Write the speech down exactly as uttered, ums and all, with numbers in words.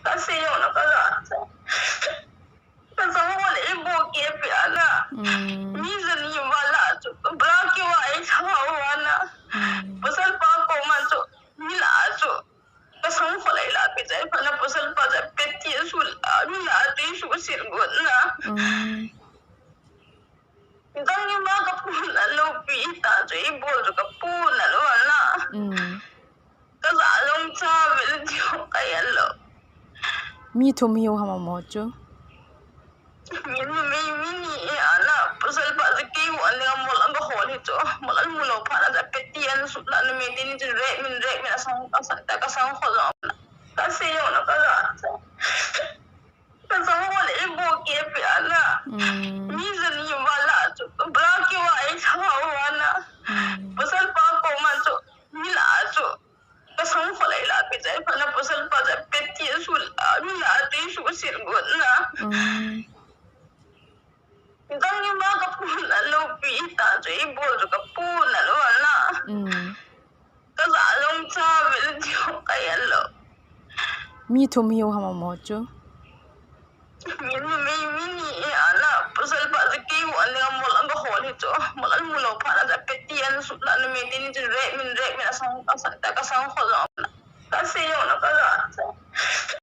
Ka se jong na ka la. Ka sang ho le i bo ke pi ana. Mm. Mi jani wala chu. Bra ke wa i sa wa na. Mm. Pasal pa ko man chu. Mi la chu. Ka sang ho le la pi jai pa na pasal pa ja peti su la. Mi la ti su sir gon na. Mm. Dang ni ma ka pun a lo pi ta chu i bol chu ka pun a lo na. Mm. Ka za long cha ve le chu ka ya lo. Mi thum hiu hama mo chu. Mi, mi, mi, mi ni e ana pasal pa chu ke wa ni mo lang ka hol hi chu. Mo lang mu lo pa na ja peti an su la ni mi tin chu re min re min a sang ka sang ta ka sang ho lo na. Ka se jong na ka la. Ka sang ho le i bo ke pi ana. Mm. Mi jani wala chu. Bra ke wa i sa wa na. Mm. Pasal pa ko man chu. Mi la chu. Ka sang ho le la pi jai pa na pasal pa ja peti su la. Mi la ti su sir gon na. Mm. Dang ni ma ka pun a lo pi ta chu i bol chu ka pun a lo na. Mm. Ka za long cha ve le chu ka ya lo. Mi thum hiu hama mo chu. Mi, mi, mi, mi ni e ana pasal pa chu ke wa ni mo lang ka hol hi chu. Mo lang mu lo pa na ja peti an su la ni mi tin chu re min re min a sang ka sang ta ka sang ho lo na. Ka se jong na ka la.